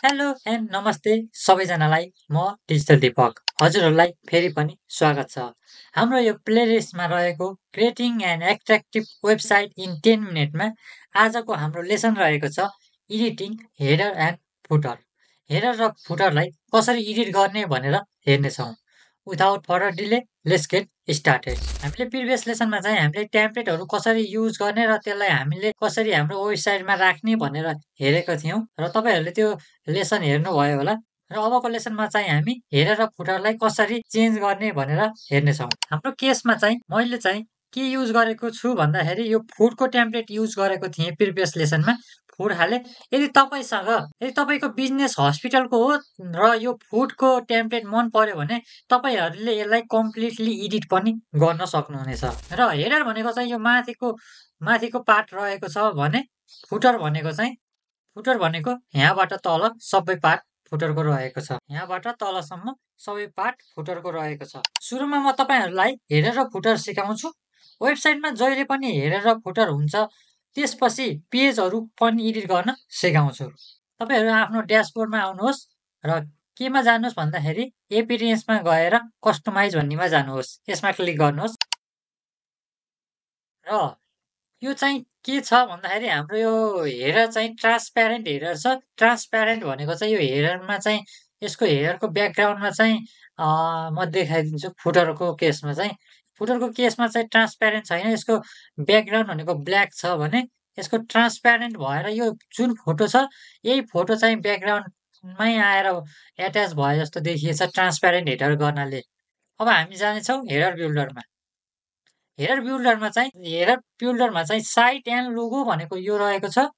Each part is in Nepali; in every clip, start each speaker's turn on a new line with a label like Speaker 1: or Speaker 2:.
Speaker 1: हेलो एन्ड नमस्ते सबैजनालाई म डिजिटल दीपक हजुरहरूलाई फेरि पनि स्वागत छ। हाम्रो यो प्लेलिस्टमा रहेको creating and attractive website in 10 मिनटमा आजको हाम्रो लेसन रहेको छ editing header and footer. Header र फुटरलाई कसरी एडिट गर्ने भनेर हेर्नेछौँ। Without further delay let's get started. हामीले प्रिभियस लेसनमा चाहिँ हामीले टेम्प्लेटहरू कसरी युज गर्ने र त्यसलाई हामीले कसरी हाम्रो वेबसाइटमा राख्ने भनेर हेरेका थियौँ र तपाईँहरूले त्यो लेसन हेर्नुभयो होला। र अबको लेसनमा चाहिँ हामी हेडर र फुटरलाई कसरी चेन्ज गर्ने भनेर हेर्नेछौँ। हाम्रो केसमा चाहिँ मैले चाहिँ के युज गरेको छु भन्दाखेरि यो फुडको टेम्प्लेट युज गरेको थिएँ प्रिभियस लेसनमा। फुड हाले यदि तपाईँको बिजनेस हस्पिटलको हो र यो फुडको टेम्प्लेट मन पर्यो भने तपाईँहरूले यसलाई कम्प्लिटली एडिट पनि गर्न सक्नुहुनेछ। र हेडर भनेको चाहिँ यो माथिको पार्ट रहेको छ भने फुटर भनेको यहाँबाट तल सबै पार्ट फुटरको रहेको छ। यहाँबाट तलसम्म सबै पार्ट फुटरको रहेको छ। सुरुमा म तपाईँहरूलाई हेडर र फुटर सिकाउँछु। वेबसाइटमा जहिले पनि हेडर र फुटर हुन्छ त्यसपछि पेजहरू पनि एडिट गर्न सिकाउँछु। तपाईँहरू आफ्नो ड्यासबोर्डमा आउनुहोस् र केमा जानुहोस् भन्दाखेरि एपिरियन्समा गएर कस्टमाइज भन्नेमा जानुहोस्। यसमा क्लिक गर्नुहोस् र यो चाहिँ के छ भन्दाखेरि हाम्रो यो हेडर चाहिँ ट्रान्सप्यारेन्ट हेडर छ। ट्रान्सप्यारेन्ट भनेको चाहिँ यो हेडरमा चाहिँ यसको हेडरको ब्याकग्राउन्डमा चाहिँ म देखाइदिन्छु। फुटरको केसमा चाहिँ ट्रान्सप्यारेन्ट छैन। यसको ब्याकग्राउन्ड भनेको ब्ल्याक छ भने यसको ट्रान्सप्यारेन्ट भएर यो जुन फोटो छ यही फोटो चाहिँ ब्याकग्राउन्डमै आएर एट्याच भए जस्तो देखिएछ ट्रान्सप्यारेन्ट हेडर गर्नाले। अब हामी जानेछौँ हेडर बिल्डरमा। हेडर बिल्डरमा चाहिँ साइट एन्ड लोगो भनेको यो रहेको छ।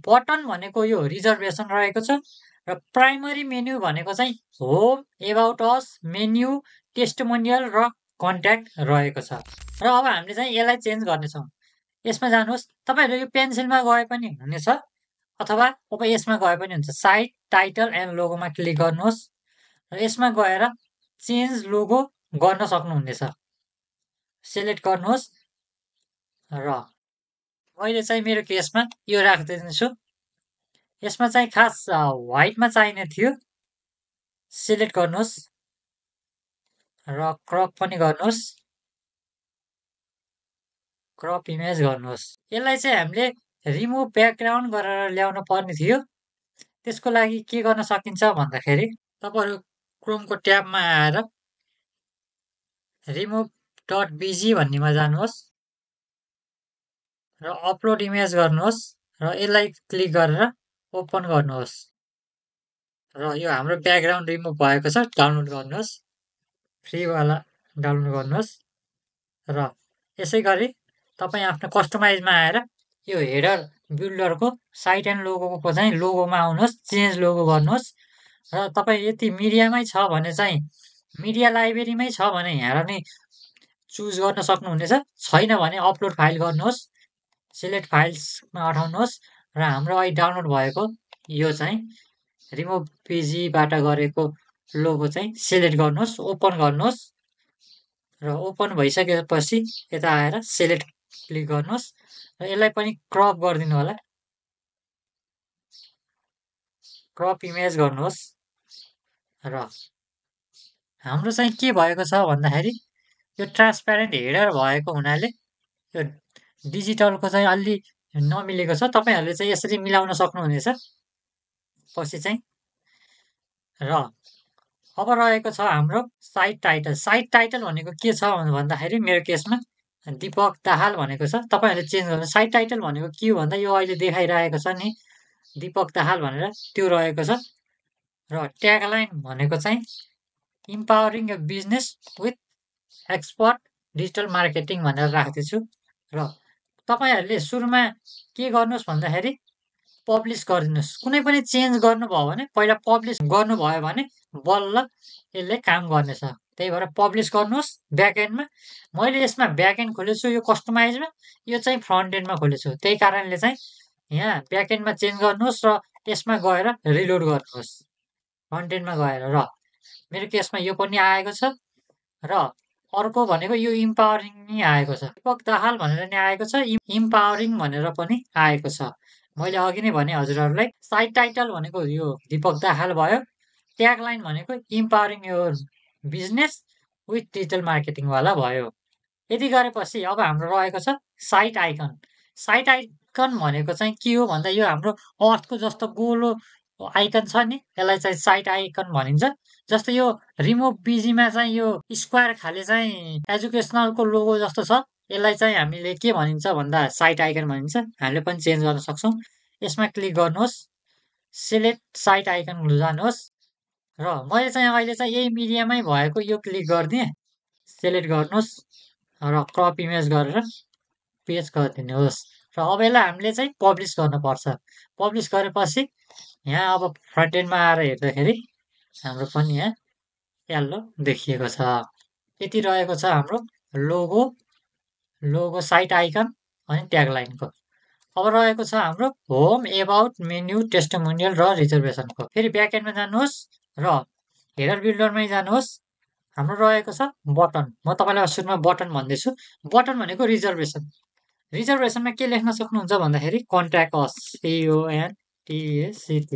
Speaker 1: बटन भनेको यो रिजर्भेसन रहेको छ र प्राइमरी मेन्यु भनेको चाहिँ home, about us, menu, testimonial र कन्ट्याक्ट रहेको छ। र अब हामीले चाहिँ यसलाई चेन्ज गर्नेछौँ। यसमा जानुहोस्। तपाईँहरू यो पेन्सिलमा गए पनि हुनेछ अथवा तपाईँ यसमा गए पनि हुन्छ। साइट, टाइटल एन्ड लोगोमा क्लिक गर्नुहोस् र यसमा गएर चेन्ज लोगो गर्न सक्नुहुनेछ। सेलेक्ट गर्नुहोस् र मैले चाहिँ मेरो केसमा यो राखिदिन्छु। यसमा चाहिँ खास व्हाइटमा चाहिने थियो। सिलेक्ट गर्नुहोस् र क्रप पनि गर्नुहोस्। क्रप इमेज गर्नुहोस्। यसलाई चाहिँ हामीले रिमुभ ब्याकग्राउन्ड गरेर ल्याउन पर्ने थियो। त्यसको लागि के गर्न सकिन्छ भन्दाखेरि तपाईँहरू क्रोमको ट्याबमा आएर remove.bg भन्नेमा जानुहोस् र अपलोड इमेज गर्नुहोस् र यसलाई क्लिक गरेर ओपन गर्नुहोस् र यो हाम्रो ब्याकग्राउन्ड रिमुभ भएको छ। डाउनलोड गर्नुहोस्। फ्रीवाला डाउनलोड गर्नुहोस् र यसै गरी तपाईँ आफ्नो कस्टमाइजमा आएर यो हेडर बिल्डरको साइट एन्ड लोगोको चाहिँ लोगोमा आउनुहोस्। चेन्ज लोगो गर्नुहोस् र तपाईँ यति मिडियामै छ भने चाहिँ मिडिया लाइब्रेरीमै छ भने यहाँ नै चुज गर्न सक्नुहुनेछ। छैन भने अपलोड फाइल गर्नुहोस्। सिलेक्ट फाइल्समा अठाउनुहोस् र हाम्रो अहिले डाउनलोड भएको यो चाहिँ रिमुभ पेजीबाट गरेको लोगो चाहिँ सिलेक्ट गर्नुहोस्। ओपन गर्नुहोस् र ओपन भइसकेपछि यता आएर सिलेक्ट क्लिक गर्नुहोस् र यसलाई पनि क्रप गरिदिनु होला। क्रप इमेज गर्नुहोस् र हाम्रो चाहिँ के भएको छ भन्दाखेरि यो ट्रान्सप्यारेन्ट हेडर भएको हुनाले यो डिजिटलको चाहिँ अलि नमिलेको छ। तपाईँहरूले चाहिँ यसरी मिलाउन सक्नुहुनेछ पछि चाहिँ। र अब रहेको छ हाम्रो साइट टाइटल। साइट टाइटल भनेको के छ भन्दाखेरि मेरो केसमा दीपक दाहाल भनेको छ। तपाईँहरूले चेन्ज गर्नु। साइट टाइटल भनेको के हो भन्दा यो अहिले देखाइरहेको छ नि दीपक दाहाल भनेर त्यो रहेको छ। र ट्यागलाइन भनेको चाहिँ empowering a business with expert digital marketing भनेर राख्दैछु। र तपाईँहरूले सुरुमा के गर्नुहोस् भन्दाखेरि पब्लिस गरिदिनुहोस्। कुनै पनि चेन्ज गर्नुभयो भने पहिला पब्लिस गर्नुभयो भने बल्ल यसले काम गर्नेछ। त्यही भएर पब्लिस गर्नुहोस् ब्याकएन्डमा। मैले यसमा ब्याकएन्ड खोलेछु यो कस्टमाइजमा, यो चाहिँ फ्रन्ट एन्डमा खोलेछु। त्यही कारणले चाहिँ यहाँ ब्याकएन्डमा चेन्ज गर्नुहोस् र यसमा गएर रिलोड गर्नुहोस् फ्रन्ट एन्डमा गएर। र मेरो केसमा यो पनि आएको छ र अर्को भनेको यो इम्पावरिङ नि आएको छ। दीपक दाहाल भनेर नि आएको छ, इम्पावरिङ भनेर पनि आएको छ। मैले अघि नै भने हजुरहरूलाई साइट टाइटल भनेको यो दीपक दाहाल भयो, ट्यागलाइन भनेको empowering your business with digital मार्केटिङवाला भयो। यति गरेपछि अब हाम्रो रहेको छ साइट आइकन। साइट आइकन भनेको चाहिँ के हो भन्दा यो हाम्रो अर्थको जस्तो गोलो आइकन छ नि, यसलाई चाहिँ साइट आइकन भनिन्छ। जस्तो यो रिमुभ बिजीमा चाहिँ यो स्क्वायर खाले चाहिँ एजुकेसनलको लोगो जस्तो छ, यसलाई चाहिँ हामीले के भनिन्छ भन्दा साइट आइकन भनिन्छ। हामीले पनि चेन्ज गर्न सक्छौँ। यसमा क्लिक गर्नुहोस्, सिलेक्ट साइट आइकन जानुहोस् र मैले चाहिँ अहिले चाहिँ यही मिडियामै भएको यो क्लिक गरिदिएँ। सिलेक्ट गर्नुहोस् र क्रप इमेज गरेर पेस्ट गरिदिनुहोस् र अब यसलाई हामीले चाहिँ पब्लिस गर्नुपर्छ। पब्लिस गरेपछि यहाँ अब फ्रन्ट एन्डमा आएर हेर्दाखेरि हाम्रो पनि यहाँ यल्लो देखिएको छ। यति रहेको छ हाम्रो लोगो साइट आइकन अनि ट्यागलाइनको। अब रहेको छ हाम्रो होम, एबाउट, मेन्यु, टेस्टिमोनियल र रिजर्भेसनको। फेरि ब्याकएन्डमा जानुहोस् र हेडर बिल्डरमै जानुहोस्। हाम्रो रहेको छ बटन। म तपाईँलाई सुरुमा बटन भन्दैछु। बटन भनेको रिजर्भेसन। रिजर्भेसनमा के लेख्न सक्नुहुन्छ भन्दाखेरि कन्ट्याक्ट अस, CONTACT,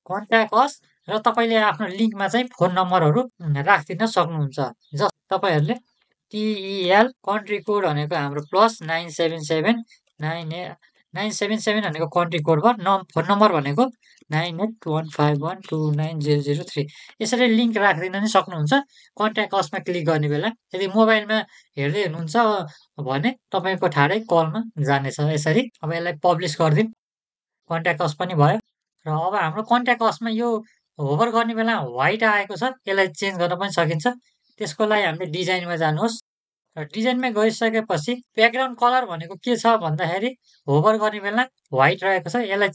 Speaker 1: कन्ट्याक्ट अस र तपाईँले आफ्नो लिङ्कमा चाहिँ फोन नम्बरहरू राखिदिन सक्नुहुन्छ। जस्ट तपाईँहरूले TEL कन्ट्री कोड भनेको हाम्रो +977 भनेको कन्ट्री कोड भयो। फोन नम्बर भनेको 9815129003। यसरी लिङ्क राखिदिन नि सक्नुहुन्छ कन्ट्याक्ट असमा क्लिक गर्ने बेला। यदि मोबाइलमा हेर्दै हुनुहुन्छ भने तपाईँको ठाडै कलमा जानेछ यसरी। अब यसलाई पब्लिस गरिदिउँ। कन्ट्याक्ट अस पनि भयो र अब हाम्रो कन्ट्याक्ट असमा यो होभर गर्ने बेला व्हाइट आएको छ, यसलाई चेन्ज गर्न पनि सकिन्छ। त्यसको लागि हामीले डिजाइनमा जानुहोस् र डिजाइनमा गइसकेपछि ब्याकग्राउन्ड कलर भनेको के छ भन्दाखेरि होभर गर्ने बेला व्हाइट रहेको छ, यसलाई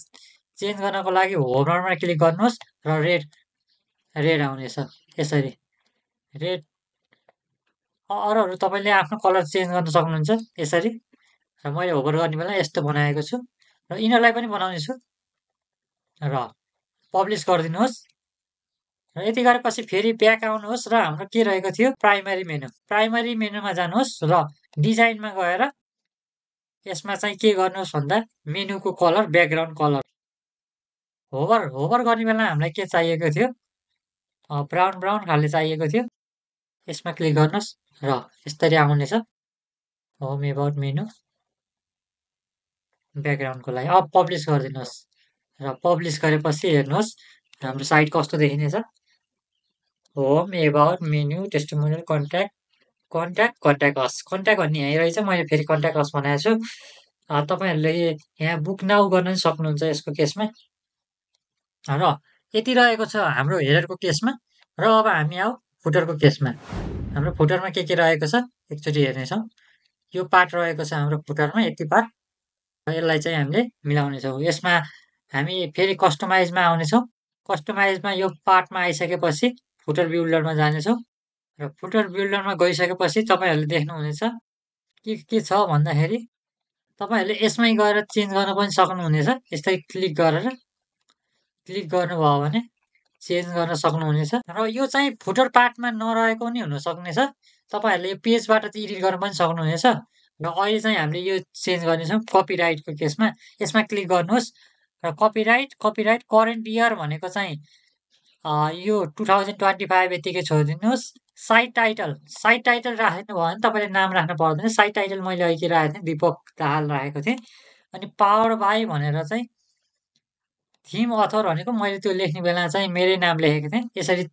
Speaker 1: चेन्ज गर्नको लागि होभरमा क्लिक गर्नुहोस् र रेड आउनेछ यसरी रेड। अरूहरू तपाईँले आफ्नो कलर चेन्ज गर्न सक्नुहुन्छ यसरी। र मैले होभर गर्ने बेला यस्तो बनाएको छु र यिनीहरूलाई पनि बनाउने छु र पब्लिस गरिदिनुहोस्। र यति गरेपछि फेरि ब्याक आउनुहोस् र हाम्रो के रहेको थियो प्राइमरी मेनु। प्राइमरी मेनुमा जानुहोस् र डिजाइनमा गएर यसमा चाहिँ के गर्नुहोस् भन्दा मेनुको कलर ब्याकग्राउन्ड कलर होभर गर्ने बेला हामीलाई के चाहिएको थियो ब्राउन खाले चाहिएको थियो। यसमा क्लिक गर्नुहोस् र यसरी आउनेछ होम, एबाउट, मेनु, ब्याकग्राउन्डको लागि। अब पब्लिस गरिदिनुहोस् र पब्लिस गरेपछि हेर्नुहोस् हाम्रो साइट कस्तो देखिनेछ। Home, about, menu, testimonial, contact us. Contact भन्ने यहीँ रहेछ, मैले फेरि कन्ट्याक्ट अस बनाएको छु। तपाईँहरूले यहाँ बुक नाउ गर्न पनि सक्नुहुन्छ यसको केसमा। र यति रहेको छ हाम्रो हेडरको केसमा। र अब हामी आऊ फुटरको केसमा। हाम्रो फुटरमा के रहेको छ एकचोटि हेर्नेछौँ। यो पार्ट रहेको छ हाम्रो फुटरमा, यति पार्ट। यसलाई चाहिँ हामीले मिलाउनेछौँ। यसमा हामी फेरि कस्टमाइजमा आउनेछौँ। कस्टमाइजमा यो पार्टमा आइसकेपछि फुटर बिल्डरमा जानेछौँ र फुटर बिल्डरमा गइसकेपछि तपाईँहरूले देख्नुहुनेछ के छ भन्दाखेरि तपाईँहरूले यसमै गएर चेन्ज गर्न पनि सक्नुहुनेछ। यस्तै क्लिक गर्नुभयो भने चेन्ज गर्न सक्नुहुनेछ। र यो चाहिँ फुटर पार्टमा नरहेको पनि हुन सक्नेछ। तपाईँहरूले यो पेजबाट चाहिँ एडिट गर्न पनि सक्नुहुनेछ। र अहिले चाहिँ हामीले यो चेन्ज गर्नेछौँ कपिराइटको केसमा। यसमा क्लिक गर्नुहोस् र कपिराइट करेन्ट इयर भनेको चाहिँ यो 2025 यतिकै छोडिदिनुहोस्। साइट टाइटल राख्नु भयो भने तपाईँले नाम राख्नु पर्दैन। साइट टाइटल मैले अहिले राखेको थिएँ दीपक दाहाल राखेको थिएँ। अनि पावर बाई भनेर चाहिँ थिम अथर भनेको मैले त्यो लेख्ने बेला चाहिँ मेरै नाम लेखेको थिएँ। यसरी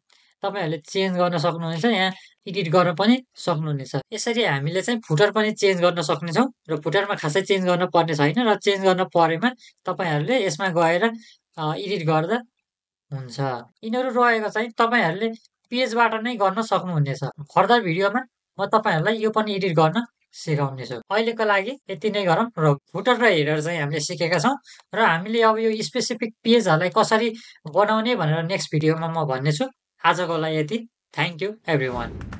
Speaker 1: तपाईँहरूले चेन्ज गर्न सक्नुहुनेछ। यहाँ एडिट गर्न पनि सक्नुहुनेछ। यसरी हामीले चाहिँ फुटर पनि चेन्ज गर्न सक्नेछौँ र फुटरमा खासै चेन्ज गर्न पर्ने छैन। र चेन्ज गर्न परेमा तपाईँहरूले यसमा गएर एडिट गर्दा हुन्छ। यिनीहरू रहेको चाहिँ तपाईँहरूले पेजबाट नै गर्न सक्नुहुनेछ। फर्दर भिडियोमा म तपाईँहरूलाई यो पनि एडिट गर्न सिकाउनेछु। अहिलेको लागि यति नै गरौँ। र फुटर र हेडर चाहिँ हामीले सिकेका छौँ र हामीले अब यो स्पेसिफिक पेजहरूलाई कसरी बनाउने भनेर नेक्स्ट भिडियोमा म भन्नेछु। आजको लागि यति। Thank you everyone.